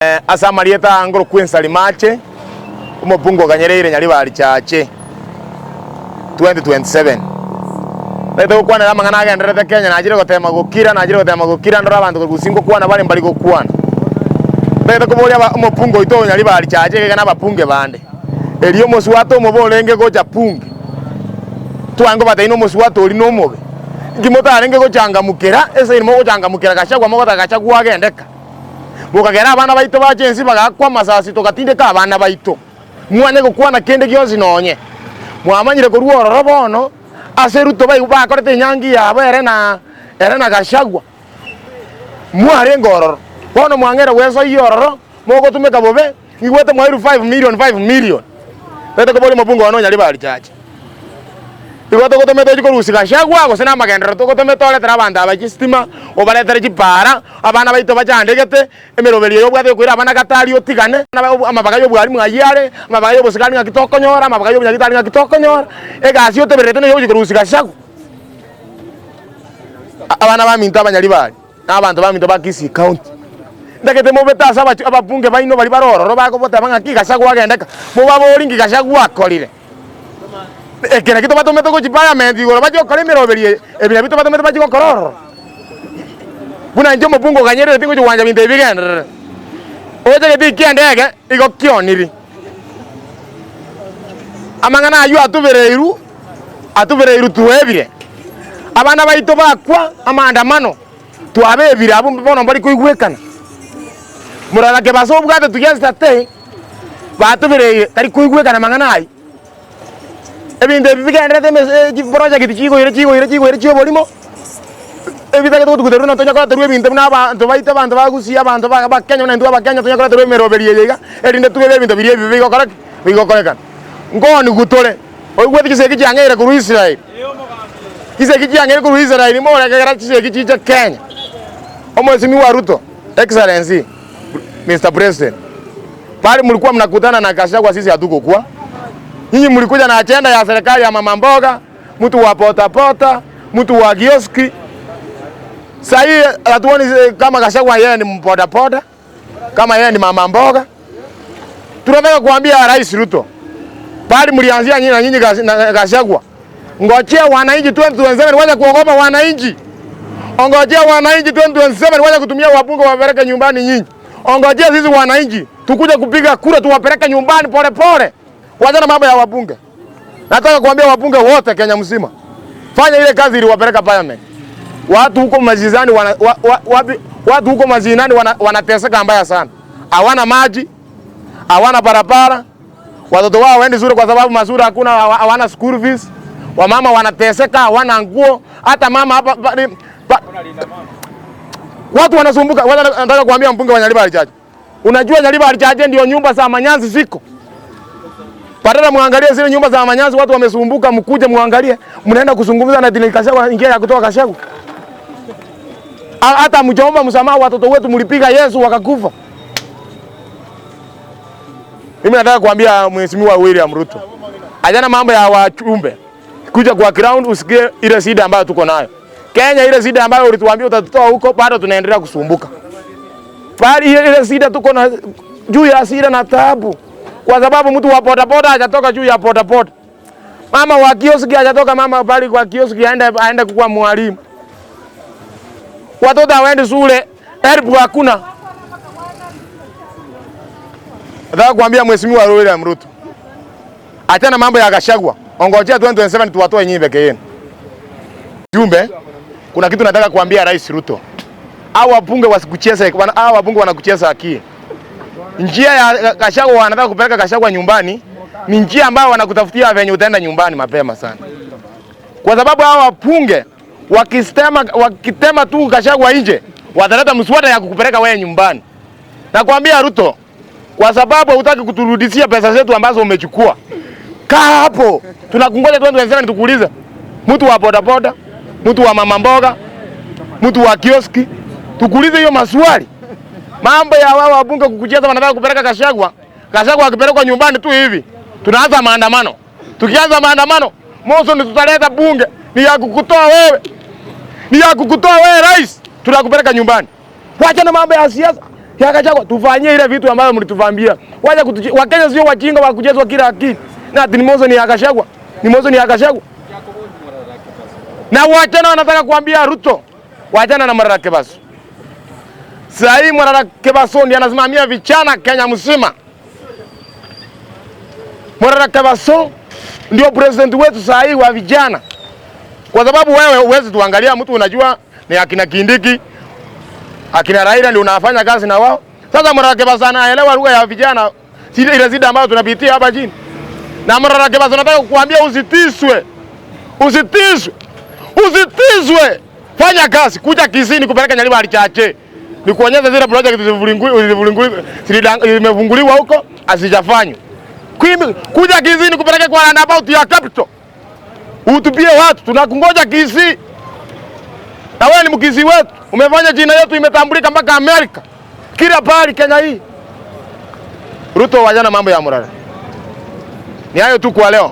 Ase amarieta aa ngorokwa Ensalimache, omobunge oganyereire Nyaribari Chache 2027. Ntagete gokwanera amang'ana agendererete Kenya, nachire gotema gokira, nachire gotema gokira ndore abanto korwa gusii ngokwana bare mbari gokwana. Ntagete koboria aba omobunge oito oyo Nyaribari Chache egega na ababunge bande, erio omoswata omobe orenge gocha bunge, twange kobatebia na omoswata oria na omobe, inki motarenge gochangamukera ase ere mogochangamukera Gachagua mogotaka Gachagua agendeka. Bokagera abana baito bache ense bagaakwa amasasi togatindeka abana baito. Mwanye gokwana kende gionsi nonye. Mwamanyire korwa ororo bono ase Ruto baigwe bakorete enyangi yabo ere na ere na Gachagua. Mwarenge ororo. Bono mwang'eire gwesoyia ororo mogotumeka bobe ngigwete mwairwe 5 million 5 million. Tete koboria omobunge one onyari barichache. Igo togotomete ochie korusia Gachagua gose na amagenderero togotomete oretere abanto aba chistima, obaretere chipara, abana baito bachandegete, emeroberio eye obwate yokoira abana gatari otigane, amabaga ya obwarimu ayio are, amabaga ya obosigari ng'aki tokonyora, amabaga ya obonyagitari ng'aki tokonyora, egasi otebererete neye ogochia korusia Gachagua. Abana baminto abanyaribari, na abanto baminto ba Kisii County, ntagete mobete ase abachi ababunge baino baria bare ororo bagoteba ng'aki Gachagua agendeka, mobaborie nki Gachagua akorire. Eke nakio tobatomete gochia parliament igoro bachie gokora emeroberi eye, ebi nabio tobatomete bachie gokora ororo. Buna inche omobunge oganyerereti ngochia gwancha binto ebi bigenderere. Oche getiiki kia endege, igo kioniri. Amang'ana aywo atubereirwe, atubereirwe twebire. Abana baito bakwa amaandamano, twabebire abwo bono mbari koigwekana. Morara kebasa obwate together batubereire tari koigwekana amang'ana aywo. Ebinto ebi bigendererete emesa chiproject chigoira chigoira chigoira chia oborimo, ebitagete gotuguterwa na tonya koreterwa ebinto buna abanto baito abanto ba Gusii abanto ba ba Kenya buna intwe abakenya tonya koreterwa emeroberi eye iga, erinde tube ebinto biria ebibe bigokora ki? Bigokorekana. Nkooniwu tore, oigwete chisegi chiang'eire korwa Israel, chisegi chiang'eire korwa Israel morekegera chisegi chiche Kenya. Omwesimigwa Ruto, Excellency, Mister President. Pale mlikuwa mnakutana na Gachagua, sisi hatukokuwa. Nyinyi mlikuja na agenda ya serikali ya mama mboga, mtu wa pota pota, mtu wa kioski. Sasa hii hatuoni kama Gachagua yeye ni mpoda poda, kama yeye ni mama mboga. Tunataka kuambia Rais Ruto, pale mlianzia nyinyi na nyinyi na Gachagua, ngojea wananchi 2027 wacha kuogopa wananchi. Ongojea wananchi 2027 wacha kutumia wabunge wapeleke nyumbani nyinyi. Ongojea sisi wananchi tukuje kupiga kura tuwapeleke nyumbani pole pole. Wachana mambo ya wabunge. Nataka kuambia wabunge wote Kenya mzima, fanya ile kazi iliwapeleka parliament. Watu huko majizani wana, wa, wa, wapi, watu huko mazinani wanateseka mbaya sana. Hawana maji, hawana barabara, watoto wao waendi shule kwa sababu mazuri hakuna, hawana school fees. Wamama wanateseka, hawana nguo. Hata mama hapa watu wanasumbuka. Nataka kuambia mbunge wa Nyaribari Chache, unajua Nyaribari Chache ndio nyumba za manyanzi ziko. Badala muangalie zile nyumba za manyanzi watu wamesumbuka, mkuje muangalie, mnaenda kuzungumza na Dini Gachagua, ingia ya kutoka Gachagua. Hata mjaomba msamaha watoto wetu mlipiga Yesu wakakufa. Mimi nataka kuambia Mheshimiwa William Ruto, achana mambo ya wachumbe. Kuja kwa ground usikie ile shida ambayo tuko nayo. Kenya, ile shida ambayo ulituambia utatutoa huko, bado tunaendelea kusumbuka. Bali ile shida tuko na juu ya hasira na taabu. Kwa sababu mtu wa boda boda hajatoka juu ya boda boda. Mama wa kioski hajatoka mama bali kwa kioski aende kuwa mwalimu. Watoto hawaendi shule, help hakuna. Nataka kuambia Mheshimiwa William Ruto, achana mambo ya Gachagua. Ongojea 2027 tuwatoe nyinyi peke yenu. Jumbe, kuna kitu nataka kuambia Rais Ruto. Hao wabunge wasikucheze, hao wabunge wanakucheza akili. Njia ya Gachagua wanataka kupeleka Gachagua nyumbani ni njia ambayo wanakutafutia venye utaenda nyumbani mapema sana. Kwa sababu hao wabunge wakitema tu Gachagua nje, wataleta mswada ya kukupeleka wewe nyumbani. Nakwambia Ruto, kwa sababu hutaki kuturudishia pesa zetu ambazo umechukua. Kaa hapo. Tunakungoja 2027 tukuulize. Mtu wa boda boda, mtu wa mama mboga, mtu wa kioski, tukuulize hiyo maswali. Mambo ya wao wabunge kukucheza wanataka kupeleka Gachagua. Gachagua akipelekwa nyumbani tu hivi, tunaanza maandamano. Tukianza maandamano, motion tutaleta bunge ni ya kukutoa wewe. Ni ya kukutoa wewe rais. Tunakupeleka nyumbani. Wacha na mambo ya siasa. Ya Gachagua, tufanyie ile vitu ambayo mlituvambia. Wacha kutuchi, Wakenya sio wajinga wa kuchezwa kila akili. Na ati ni Mozo ni ya Gachagua. Ni Mozo ni ya Gachagua. Na wachana wanataka kuambia Ruto, wachana na Morara Kebaso. Sasa hii Morara Kebaso ndiye anasimamia vijana Kenya mzima. Morara Kebaso ndio president wetu saa hii wa vijana. Kwa sababu wewe huwezi tuangalia mtu unajua ni akina Kindiki, akina Raila ndio unafanya kazi na wao. Sasa Morara Kebaso anaelewa lugha ya vijana, ile zida ambayo tunapitia hapa chini. Na Morara Kebaso nataka kukuambia usitiswe. Usitiswe. Usitizwe. Fanya kazi, kuja Kisii nikupeleke Nyaribari Chache. Nikuonyesha zile project zimefunguliwa huko hazijafanywa. Kuja Kisii nikupeleke kwa roundabout ya capital. Utupie watu, tunakungoja Kisii. Na wewe ni Mkisii wetu. Umefanya jina yetu imetambulika mpaka Amerika. Kila pahali Kenya hii. Ruto, wajana mambo ya Morara. Ni hayo tu kwa leo.